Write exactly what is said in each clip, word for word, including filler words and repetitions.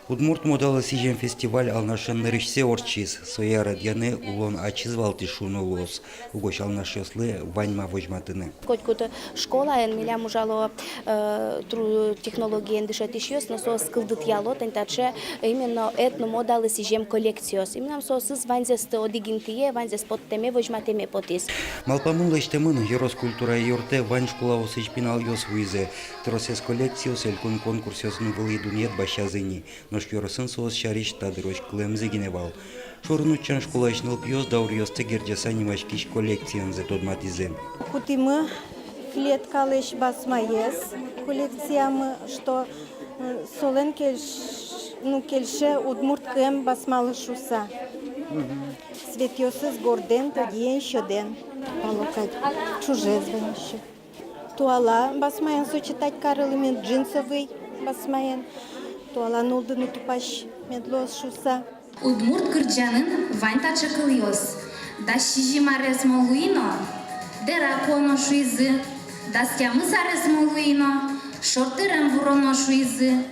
Удмурт модалы сӥзем фестиваль Алнашын нырысьсэ ортчиз. Сое радъяны улон ачиз валтӥз шуыны луоз. Угось алнашъёслы вань ма возьматыны. Котькуд школаын милям ужало, э, тру-, технологиен дышетӥсьёс, но соос кылдытъяло тани таӵе именно этномодалы сӥзем коллекциос. Именно соосыз ваньзэсты одӥг интые, ваньзэс поттэме, возьматэме потӥз. Малпамын, лэсьтэмын. Ёрос культура юртэ вань школаосысь пиналъёс вуизы. Тросэз коллекциос элькун конкурсъёсын вылӥ дунъет басьязы ини. Нош ёросын соос сярысь та дырозь кылэмзы гинэ вал. Шорын утчан школаысь нылпиос дауръёсты герӟаса нимаськись коллекциенызы тодматӥзы. Кутӥмы флеткалэсь басмаез коллекциямы, что, м, солэн кельш-, ну, кельше удмурт кыэм басмалы шуыса. Цветъёсыз гордэн, тӧдьыен, сьӧдэн. Пало кадь, ӵужез вань ещё. Туала басмаен сочетать карылӥмы, джинсовый басмаен. Туала нуллыны тупась мед луоз шуыса. Удмурт кырӟанын вань таӵе кылъёс: дас сизьым арес мон луи но, дэра куоно шуизы, дас тямыс арес мон луи но, шортырем вуроно шуизы.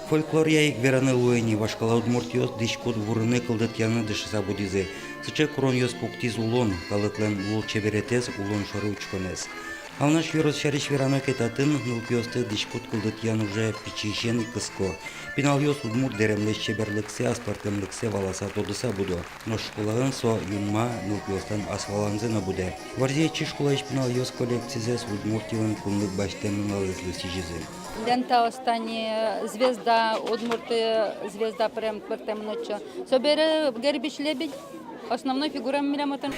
Фольклоръя ик вераны луэ ини, вашкала удмуртъёс дӥськут вурыны, кылдытъяны дышыса будӥзы. Сыӵе куронъёс пуктӥз улон, калыклэн лулчеберетэз, улон шоры учконэз. Алнаш ёрос сярысь верано ке, татын нылпиосты дӥськут кылдытъян уже пичиысен ик кыско. Пиналъёс удмурт дэремлэсь чеберлыксэ, аспӧртэмлыксэ валаса, тодыса будо. Нош школаын со юнма нылпиослэн асваланзы но будэ. Варзи-Ятчи школаысь пиналъёс коллекцизэс Удмуртилэн кунлык басьтэм нуналэзлы сӥзизы. Лентаос тани, звезда, удмурт, э, звезда прям пыртэмын отчы. Собере гербысь лебедь, основной фигура милям отын.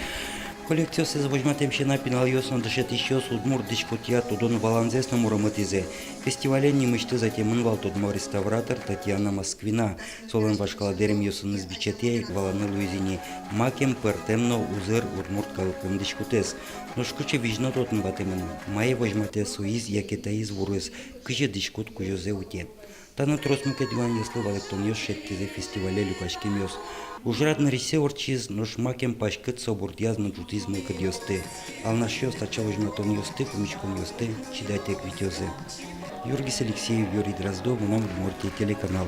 Коллекциосыз возьматэм сяна, пиналъёс но дышетӥсьёс удмурт дӥськутъя тодон-валанзэс но муромытӥзы. Фестивален нимысьтыз ӧтемын вал тодмо реставратор Татьяна Москвина. Солэн вашкала дэремъёсыныз бичетэ ик валаны луиз ини, макем пӧртэм но узыр удмурт калыклэн дӥськутэз. Нош кыӵе визьнод отын ватэмын, мае возьматэ соиз яке таиз вурыз, кызьы дӥськут кузёзэ уте. Тани трос мукет юанъёслы валэктонъёс шедьтӥзы фестивале люкаськемъёс. Ужрад нырысьсэ ортчиз, нош макем паськыт со бурдъяз но ӝутӥз мылкыдъёсты. Алнашъёс таӵе возьматонъёсты, пумиськонъёсты чидатэк витёзы. Юргис Алексеев, Юрий Дроздов, «Мынам Удмуртие» телеканал.